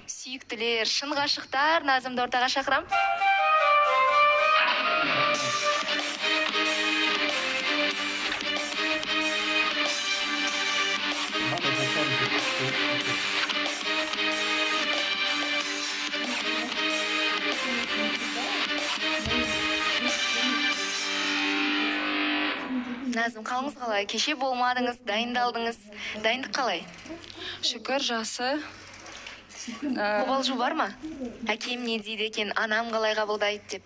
Сүйіктілер, шын ғашықтар, Назымды ортаға шақырамын. Назым, қалыңыз қалай? Кеше болмадыңыз, дайындалдыңыз. Дайындық қалай? Шүкір, жақсы. Қобалжу бар ма? Әкем не дейді екен, анам қалай қабылдайды деп?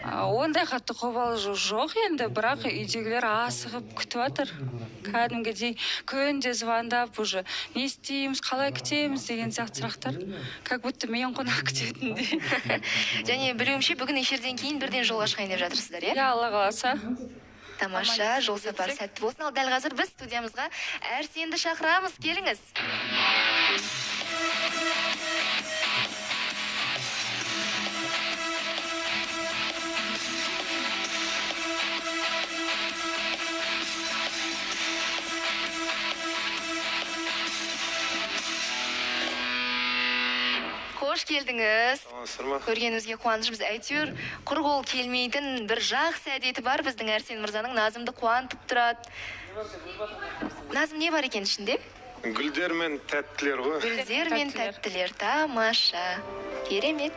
Ондай қатты қобалжу жоқ енді, бірақ үйдегілер асығып күтіп жатыр кәдімгідей. Күнде звондап, уже не істейміз, қалай күтеміз деген сияқты сұрақтар, как будто мен қонақ күтетіндей. Және білуімше, бүгін эфирден кейін бірден жолға шығайын деп жатырсыздар, иә? Иә, Алла қаласа. Тамаша, жол сапары сәтті болсын. Ал дәл қазір біз студиямызға Әрсенді шақырамыз. Келіңіз. Қош келдіңіз. Саламатсыздар ма? Көргенімізге қуанышымыз. Әйтеуір құр қол келмейтін бір жақсы әдеті бар біздің Әрсен мырзаның, Назымды қуантып тұрады. Назым, не бар екен ішінде? Гүлдер мен тәттілер ғой. Гүлдер мен Тәттілер. тәттілер, тамаша, керемет.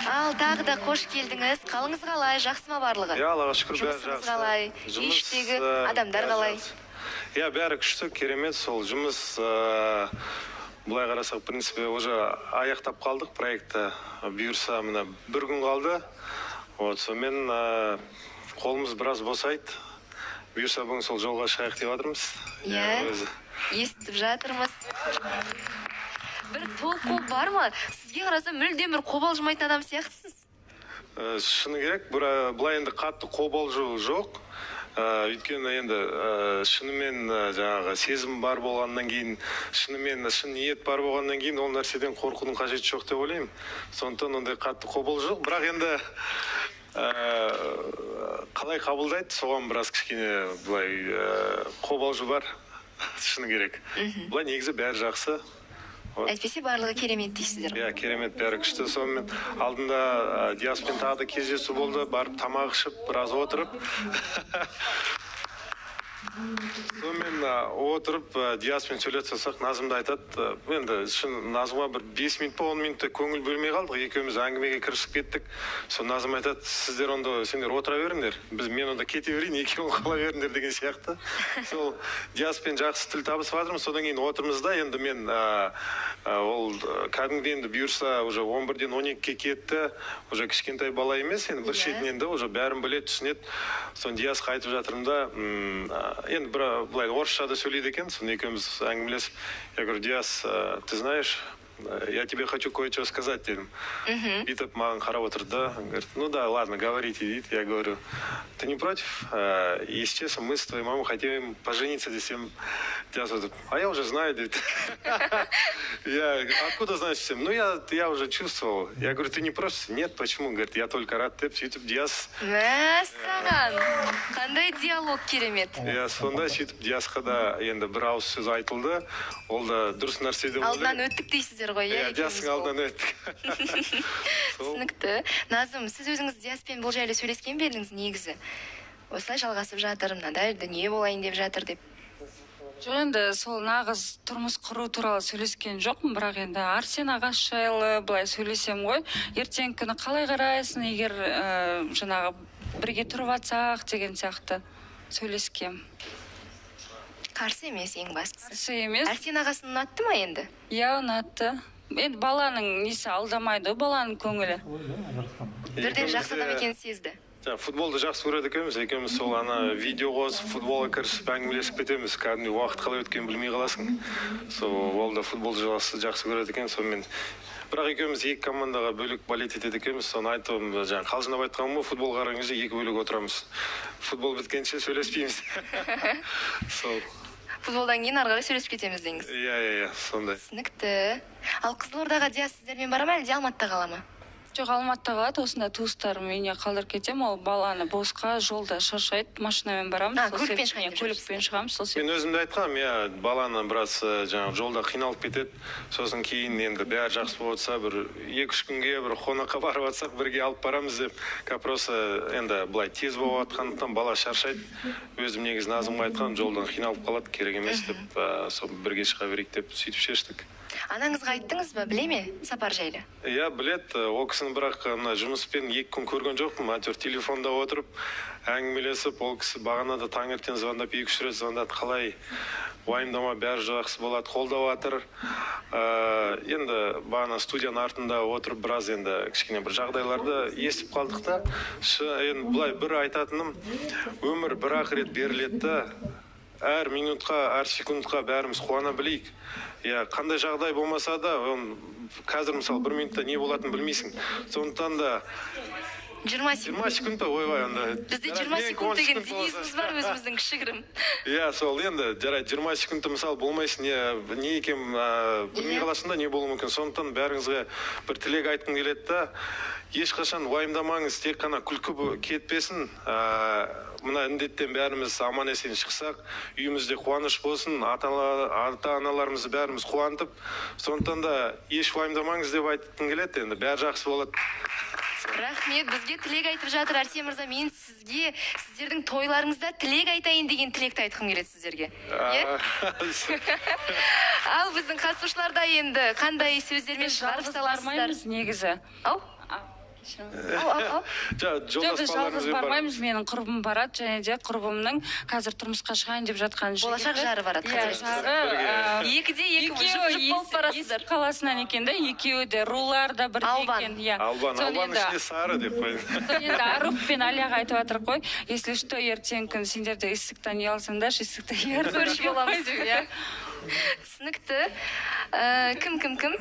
Ал тағы да қош келдіңіз. Қалыңыз қалай, жақсы ма барлығы? Иә, Аллаға шүкір, бәрі Жұмысыңыз жақсы. қалай? Жұмыс, Іштегі адамдар бәрі қалай? жақсы. Иә, бәрі күшті, керемет. Сол жұмыс, былай қарасақ, в принципе, уже аяқтап қалдық проектті. Бұйырса, мына бір күн қалды. Вот, сонымен қолымыз біраз босайды. Бұйырса, бүгін сол жолға шығайық деп жатырмыз. Иә. Өзі. Естіп жатырмыз. Бір толқу бар ма? Сізге қарасам, мүлдем бір қобалжымайтын адам сияқтысыз. Шыны керек, былай енді қатты қобалжу жоқ. Өйткені енді шынымен жаңағы сезім бар болғаннан кейін, шынымен шын ниет бар болғаннан кейін, ол нәрседен қорқудың қажеті жоқ деп ойлаймын. Сондықтан ондай қатты қобалжу жоқ, бірақ енді қалай қабылдайды, соған біраз кішкене былай қобалжу бар, шыны керек. Былай негізі бәрі жақсы. Вот. Әйтпесе барлығы керемет дейсіздер ғой. Иә, керемет, бәрі күшті. Сонымен алдында Диаспен тағы да кездесу болды. Барып тамақ ішіп, біраз отырып, сонымен отырып, Диаспен сөйлесіп жатсақ, Назым да айтады, енді шын Назымға бір 5 минут па, 10 минуттай көңіл бөлмей қалдық, екеуміз әңгімеге кірісіп кеттік. Сол Назым айтады: «Сіздер онда, сендер отыра беріңдер, біз, мен онда кете берейін, екеуің қала беріңдер», — деген сияқты. Сол Диаспен жақсы тіл табысып жатырмыз. Содан кейін отырмыз да, енді мен ол кәдімгідей енді бұйырса уже 11-ден 12-ге кетті, уже кішкентай бала емес енді, бір шетінен де уже бәрін біледі, түсінеді. Соны Диасқа айтып жатырмын да, енді бір былай орысша да сөйлейді екен. Соны екеуміз әңгімелесіп, я говорю: «Диас, ты знаешь, я тебе хочу кое-что сказать», — дедім. Бүйтіп маған қарап отырды да, говорит: «Ну да, ладно, говорите», — дейді. Я говорю: «Ты не против? Если честно, мы с твоей мамой хотим пожениться», — десем, Диас говорит: «А я уже знаю», — дейді. Я: «Откуда знаешь?» Всем? «Ну, я уже чувствовал». Я говорю: «Ты не против?» «Нет, почему?» — говорит, «я только рад», деп. Сөйтіп Диас Мәссаған, қандай диалог керемет! Иә, сонда сөйтіп Диасқа да енді бір ауыз сөз айтылды. Ол да дұрыс нәрсе деп Алдынан ойлаймын. өттік дейсіздер ғой, иә? Иә, Диастың Екеуміз алдынан өттік. Сол. Түсінікті. Назым, сіз өзіңіз Диаспен бұл жайлы сөйлескен бе едіңіз негізі? Осылай жалғасып жатыр, мынандай дүние болайын деп жатыр деп. Жоқ, енді сол нағыз тұрмыс құру туралы сөйлескен жоқпын, бірақ енді Арсен ағаш жайлы былай сөйлесем ғой, ертеңгі күні қалай қарайсың, егер жаңағы бірге тұрып жатсақ деген сияқты сөйлескем. Қарсы емес, ең бастысы. Қарсы емес. Әрсен ағасын ұнатты ма енді? Иә, ұнатты. Енді баланың несі алдамайды ғой, баланың көңілі. Бірден Екеуміз жақсы адам де екенін сезді. Жаңа футболды жақсы көреді екенбіз екеуміз. Сол ана видео қосып, футболға кірісіп, әңгімелесіп кетеміз, кәдімгідей уақыт қалай өткенін білмей қаласың. Сол ол да футболды жақсы көреді екен. Сонымен, бірақ екеуміз екі командаға бөлек болеть етеді екенбіз. Соны айтып, жаңағы қалжыңдап айтқаным ғой, футбол қараған кезде екі бөлек отырамыз, футбол біткенше сөйлеспейміз сол. Футболдан кейін ары қарай сөйлесіп кетеміз деңіз. Иә, сондай. Түсінікті. Ал Қызылордаға Диас сіздермен бара ма, әлде Алматыда қала ма? Жоқ, Алматыда қалады, осында туыстарым үйіне қалдырып кетемін. Ол баланы босқа жолда шаршайды, машинамен барамыз. А, Сол көлікпен себептен- шығайын деп Көлікпен шығамыз, сол Мен себептен. өзім де айтқанмын, иә, баланы біраз жаңағы жолда қиналып кетеді. Сосын кейін енді бәрі жақсы болып жатса, бір 2-3 күнге бір қонаққа барып жатсақ, бірге алып барамыз деп. Қазір просто енді былай тез болып жатқандықтан бала шаршайды. Өзім негізі Назымға айтқанмын, жолдан қиналып қалады, керек емес деп, сол бірге шыға берейік деп сөйтіп шештік. Анаңызға айттыңыз ба, біле ме сапар жайлы? Иә, біледі. Ол кісіні бірақ мына жұмыспен 2 күн көрген жоқпын. Әйтеуір телефонда отырып әңгімелесіп, ол кісі бағана да таңертең звондап, 2-3 рет звондады, қалай, уайымдама, бәрі жақсы болады, қолдап жатыр. Енді бағана студияның артында отырып біраз енді кішкене бір жағдайларды естіп қалдық та. Енді былай бір айтатыным, өмір бір ақ рет беріледі да, әр минутқа, әр секундқа бәріміз қуана білейік. Иә, қандай жағдай болмаса да, оны қазір, мысалы, бір минутта не болатынын білмейсің, сондықтан да. 20 секунд. 20 секунд па? Ойбай, онда Бізде жарайды, 20 менікі секунд 10 деген секунд болса. девизіміз бар өзіміздің, кішігірім. Иә, сол енді жарайды, 20 секундта, мысалы, болмайсың, не екенін білмей қаласың да, не болуы мүмкін. Сондықтан бәріңізге бір тілек айтқым келеді да: ешқашан уайымдамаңыз, тек қана күлкі кетпесін. Мына індеттен бәріміз аман есен шықсақ, үйімізде қуаныш болсын, ата аналарымызды бәріміз қуантып. Сондықтан да еш уайымдамаңыз деп айтқым келеді. Енді бәрі жақсы болады. Рахмет, бізге тілек айтып жатыр. Арсен мырза, мен сізге сіздердің тойларыңызда тілек айтайын деген тілекті айтқым келеді сіздерге, иә. Ал біздің қатысушылар да енді қандай сөздермен Біз шығарып жалғыз саласыздар? бармаймыз негізі. Ау, А, ау, ау, ау. Жоқ, Жоқ, жолдас біз жалғыз балаларыңызбен бармаймыз, менің құрбым барады және де құрбымның қазір тұрмысқа шығайын деп жатқан Болашақ жігіті. жары барады, Иә, қателеспесем. жары. Екіде екі Екеуі жұп жұп болып барасыздар. Есік қаласынан екен да, екеуі де, рулар да бірдей Албан. екен, иә. Албан. Соны Албанның енді ішінде сары деп қояйын. Соны енді Аруф пен Алияға айтып жатырмық қой, если что, ертеңгі күні сендер де Ысықтан үй алсаңдаршы, Ысықта Көрші боламыз деп, иә. Түсінікті. Кім, кім, кім?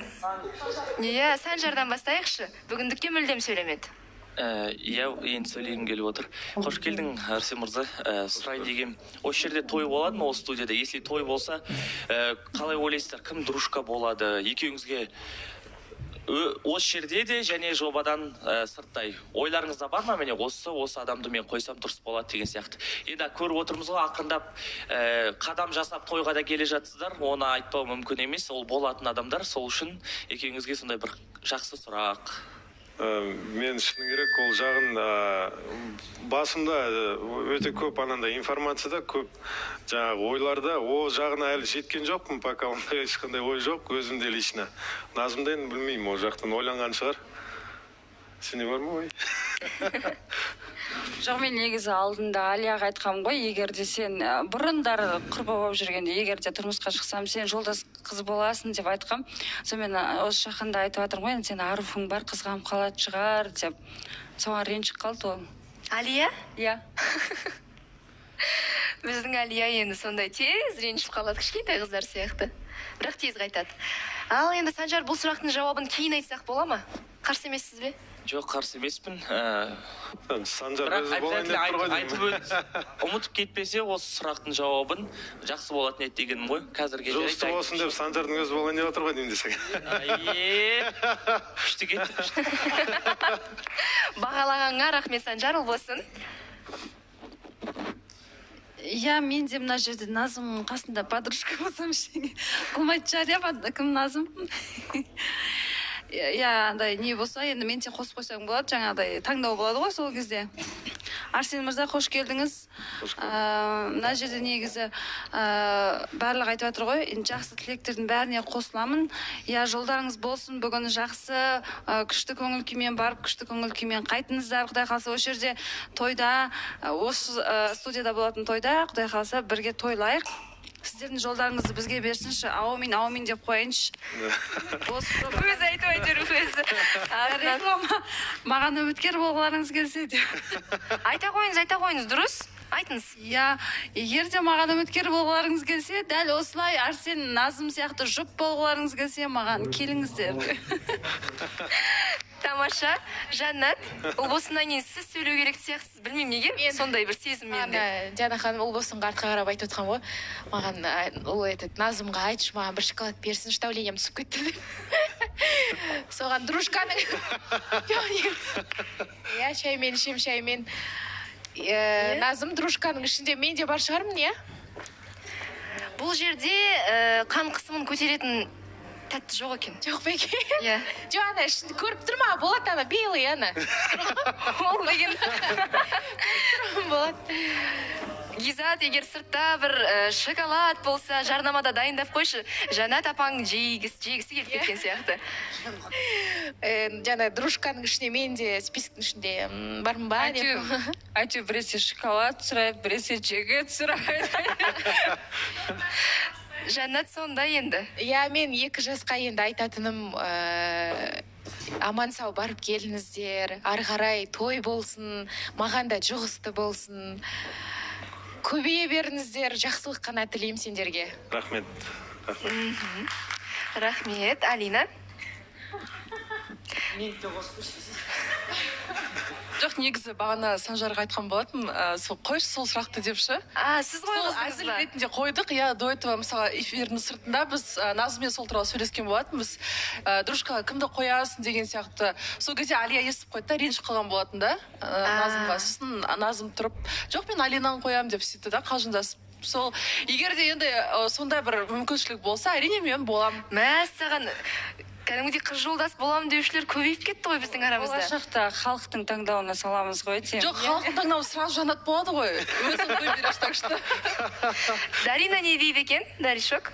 Иә, Санжардан бастайықшы, бүгіндікке мүлдем сөйлемеді. Иә, енді сөйлегім келіп отыр. Қош келдің, Арсен мырза. Сұрайын дегенім, осы жерде той болады ма, осы студияда? Если той болса, қалай ойлайсыздар, кім дружка болады екеуіңізге? Осы жерде де және жобадан сырттай ойларыңызда бар ма, міне, осы адамды мен қойсам дұрыс болады деген сияқты? Енді көріп отырмыз ғой, ақырындап қадам жасап тойға да келе жатсыздар, оны айтпау мүмкін емес, ол болатын адамдар. Сол үшін екеуіңізге сондай бір жақсы сұрақ. Мен шыны керек, ол жағын басымда өте көп анандай информация да көп, жаңағы ойларда, ол жағына әлі жеткен жоқпын пока, ондай ешқандай ой жоқ өзімде лично. Назымда енді білмеймін, ол жақтан ойланған шығар. Сенде бар ма ой? Жоқ, мен негізі алдында Алияға айтқанмын ғой, егер де сен бұрындары құрбы болып жүргенде, егер де тұрмысқа шықсам, сен жолдас қыз боласың деп айтқам. Сонымен осы жақында айтып жатырмын ғой, енді сен Аруфың бар, қызғанып қалатын шығар деп, соған ренжіп қалды ол. Алия? Иә. Біздің Алия енді сондай, тез ренжіп қалады, кішкентай қыздар сияқты, бірақ тез қайтады. Ал енді, Санжар, бұл сұрақтың жауабын кейін айтсақ бола ма? Қарсы емессіз бе? Жоқ, қарсы емеспін. Санжар Бірақ өзі болайын обязательно деп тұр ғой айтып деймін. өт, ұмытып кетпесе, осы сұрақтың жауабын жақсы болатын еді дегенім ғой. Қазірге Жұғысты жарайды. болсын деп Санжардың өзі болайын деп отыр ғой деймін десең. Е, күшті кетті, күшті. Бағалағаныңа рахмет, Санжар. Ұлбосын. Иә, мен де мына жерде Назымның қасында подружка болсам, ештеңе қылмайтын шығар, иә. Кім, Назым, иә, андай не болса, енді мен де қосып қойсаң болады, жаңағыдай таңдау болады ғой сол кезде. Арсен мырза, қош келдіңіз. Қош көрдік. Мына жерде негізі барлығы айтып жатыр ғой, енді жақсы тілектердің бәріне қосыламын, иә. Жолдарыңыз болсын бүгін жақсы, күшті көңіл күймен барып, күшті көңіл күймен қайтыңыздар. Құдай қаласа, осы жерде тойда, осы студияда болатын тойда, құдай қаласа, бірге тойлайық. Сіздердің жолдарыңызды бізге берсінші, аумин, аумин деп қояйыншы осы. Өзі айтып, әйтеуір өзі. Реклама, маған үміткер болғыларыңыз келсе де. Айта қойыңыз, айта қойыңыз, дұрыс айтыңыз. Иә, егер де маған үміткер болғыларыңыз келсе, дәл осылай Арсен, Назым сияқты жұп болғыларыңыз келсе, маған келіңіздер. Тамаша. Жаннат, Ұлбосыннан кейін сіз сөйлеу керек сияқтысыз, білмеймін неге, сондай бір сезім менде. Ана Диана ханым Ұлбосынға артқа қарап айтып отқан ғой маған, ол этот Назымға айтшы, маған бір шоколад берсінші, давлением түсіп кетті деп. Соған дружканың, жоқ, негізі, иә, шаймен ішемін, шаймен. Назым, дружканың ішінде мен де бар шығармын, иә? Бұл жерде қан қысымын көтеретін тәтті жоқ екен. Жоқ па екен? Иә. Жоқ, ана ішінде көріп тұр ма, болады, ана белый, ана. Ол деген Болады. Гизат, егер сыртта бір шоколад болса, жарнамада дайындап қойшы. Жанат апаң жегісі келіп кеткен сияқты. Жаңа дружканың ішінде мен де списоктің ішінде бармын ба деп. Әйтеуір біресе шоколад сұрайды, біресе жігіт сұрайды. Жаннат сондай енді. Иә, мен екі жасқа енді айтатыным, аман сау барып келіңіздер, ары қарай той болсын, маған да жұғысты болсын, көбейе беріңіздер, жақсылық қана тілеймін сендерге. Рахмет, рахмет. Рахмет, Алина. Мені де қосыңызшы. Жоқ, негізі бағана Санжарға айтқан болатынмын, сол қойшы сол сұрақты деп ше. А, сіз Сол қойғыздыңыз әзіл ба? ретінде қойдық, иә. До этого, мысалы, эфирдің сыртында біз Назыммен сол туралы сөйлескен болатынбыз, дружкаға кімді қоясың деген сияқты. Сол кезде Алия естіп қойды да, ренжіп қалған болатын да Назымға. Сосын Назым тұрып: «Жоқ, мен Алинаны қоямын», – деп сөйтті да, қалжыңдасып. Сол егер де енді сондай бір мүмкіншілік болса, әрине, мен боламын. Мәссаған, кәдімгідей қыз жолдас боламын деушілер көбейіп кетті ғой біздің арамызда. Болашақта халықтың таңдауына саламыз ғой тең. Жоқ, халықтың таңдауы сразу Жанат болады ғой, өзің выберешь, так что. Дарина не дейді екен, Даришок?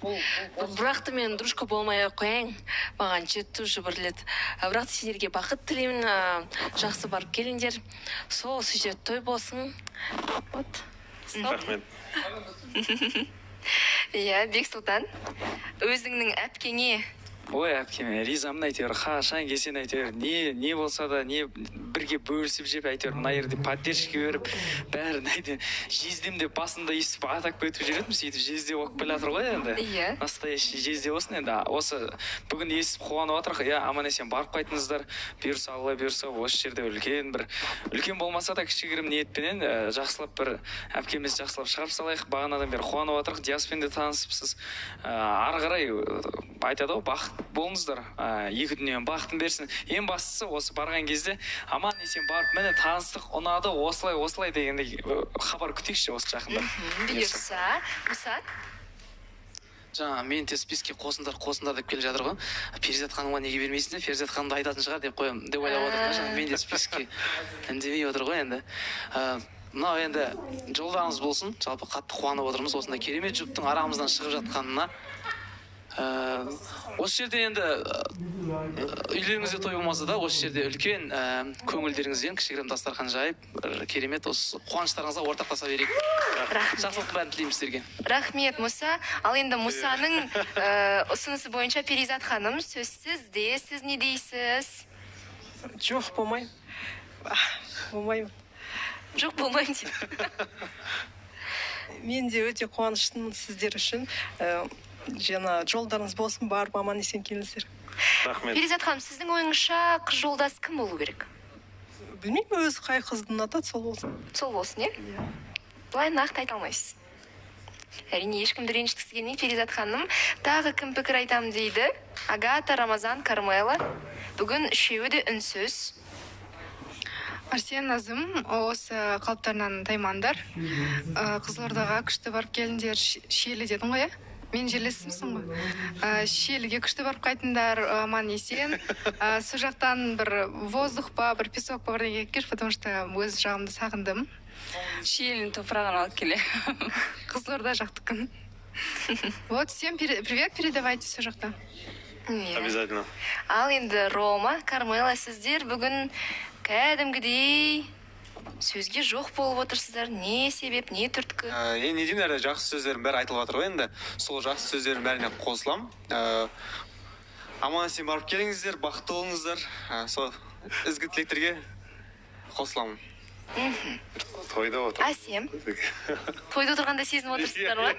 Бірақ та мен дружка болмай ақ қояйын, маған жетті уже бір рет. Бірақ та сендерге бақыт тілеймін, жақсы барып келіңдер, сол жерде той болсын, вот. Рахмет. Иә, Бексұлтан, өзіңнің әпкеңе. Ой, әпкеме ризамын. Әйтеуір қашан келсең, әйтеуір не не болса да, не бірге бөлісіп жеп, әйтеуір мына жерде поддержка беріп, бәрін әйтеуір жездем деп басында өйстіп атап кетіп жүретінмін. Сөйтіп жезде болып келе жатыр ғой енді. Настоящий жезде болсын енді. Осы бүгін естіп қуанып жатырмық, иә. Аман есен барып қайтыңыздар, бұйырса, Алла бұйырса, осы жерде үлкен бір, үлкен болмаса да, кішігірім ниетпенен жақсылап бір әпкемізді жақсылап шығарып салайық. Бағанадан бері қуанып жатырмық, Диаспен де танысыпсыз. Ары қарай айтады ғой, бақыт болыңыздар, екі дүниенің бақытын берсін. Ең бастысы, осы барған кезде аман есен барып, міне, таныстық, ұнады, осылай осылай дегендей хабар күтейікші осы жақында. Бұйырса. Мұса? Жаңа мені де списке қосыңдар, қосыңдар деп келе жатыр ғой. Перизат ханымға неге бермейсіңдер, Перизат ханым да айтатын шығар деп қоямын деп ойлап отырмын да. Жаңа мен де списке үндемей отыр ғой енді. Мынау енді жолдарыңыз болсын. Жалпы қатты қуанып отырмыз осындай керемет жұптың арамыздан шығып жатқанына. Осы жерде енді үйлеріңізде той болмаса да, осы жерде үлкен көңілдеріңізбен кішігірім дастархан жайып, бір керемет осы қуаныштарыңызға ортақтаса берейік. Жақсылықтың бәрін тілеймін сіздерге. Рахмет, Мұса. Ал енді Мұсаның ұсынысы бойынша, Перизат ханым, сөз сізде. Сіз не дейсіз? Жоқ, болмаймын, болмаймын. Жоқ, болмаймын дейді. Мен де өте қуаныштымын сіздер үшін. Жаңа жолдарыңыз болсын, барып аман есен келіңіздер. Рахмет. Перизат ханым, сіздің ойыңызша, қыз жолдас кім болу керек? Білмеймін, өзі қай қызды ұнатады, сол болсын. Сол болсын, иә. Былай нақты айта алмайсыз, әрине, ешкімді ренжіткісі келмейді Перизат ханым. Тағы кім пікір айтамын дейді? Агата, Рамазан, Кармела, бүгін үшеуі де үнсіз. Арсен, Назым, осы қалыптарынан таймаңдар. Қызылордаға күшті барып келіңдер. Шиелі дедің ғой, иә? Мен жерлесімсің ғой. Шиеліге күшті барып қайтыңдар аман есен. Сол жақтан бір воздух па, бір песок па, бірдеңе келші, потому что өз жағымды сағындым. Шиелінің топырағын алып келе. Қызылорда жақтікін. Вот, всем привет передавайте сол жақта. Иә. Обязательно. Ал енді Рома, Кармела, сіздер бүгін кәдімгідей сөзге жоқ болып отырсыздар. Не себеп, не түрткі? Енді не деймін, әлі жақсы сөздердің бәрі айтылып жатыр ғой енді. Сол жақсы сөздердің бәріне қосыламын. Аман есен барып келіңіздер, бақытты болыңыздар. Сол ізгі тілектерге қосыламын. Тойда отыр. Әсем, тойда отырғанда сезініп отырсыздар ма?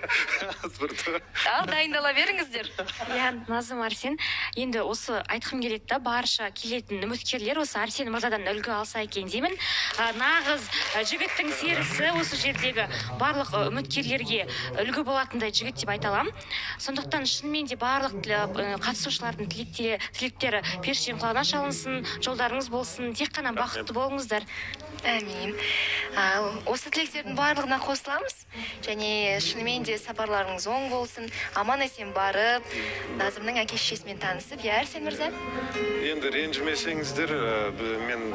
Бір Ал дайындала беріңіздер. Иә, Назым, Арсен, енді осы айтқым келеді да, барша келетін үміткерлер осы Арсен мырзадан үлгі алса екен деймін. Нағыз жігіттің серісі, осы жердегі барлық үміткерлерге үлгі болатындай жігіт деп айта аламын. Сондықтан шынымен де барлық қатысушылардың тілектері періштенің құлағына шалынсын, жолдарыңыз болсын, тек қана бақытты болыңыздар. Әмин. Ал осы тілектердің барлығына қосыламыз және шынымен де сапарларыңыз оң болсын, аман есен барып, Назымның әке шешесімен танысып, иә, Арсен мырза? Енді ренжімесеңіздер, мен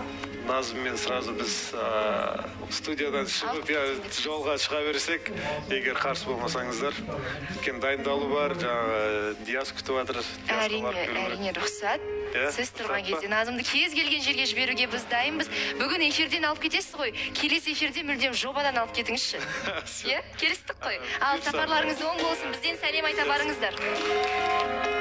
Назыммен сразу біз студиядан шығып, иә, жолға шыға берсек, егер қарсы болмасаңыздар. Өйткені дайындалу бар, жаңағы Диас күтіп жатыр. Диасқа Әрине. Барып келу керек. Әрине, рұқсат. Иә, Сіз тұрған рұқсат па? кезде Назымды кез келген жерге жіберуге біз дайынбыз. Бүгін эфирден алып кетесіз ғой, келесі эфирде мүлдем жобадан алып кетіңізші, иә? Келістік қой. Ал Бұйырса. сапарларыңыз оң болсын, бізден сәлем айта барыңыздар.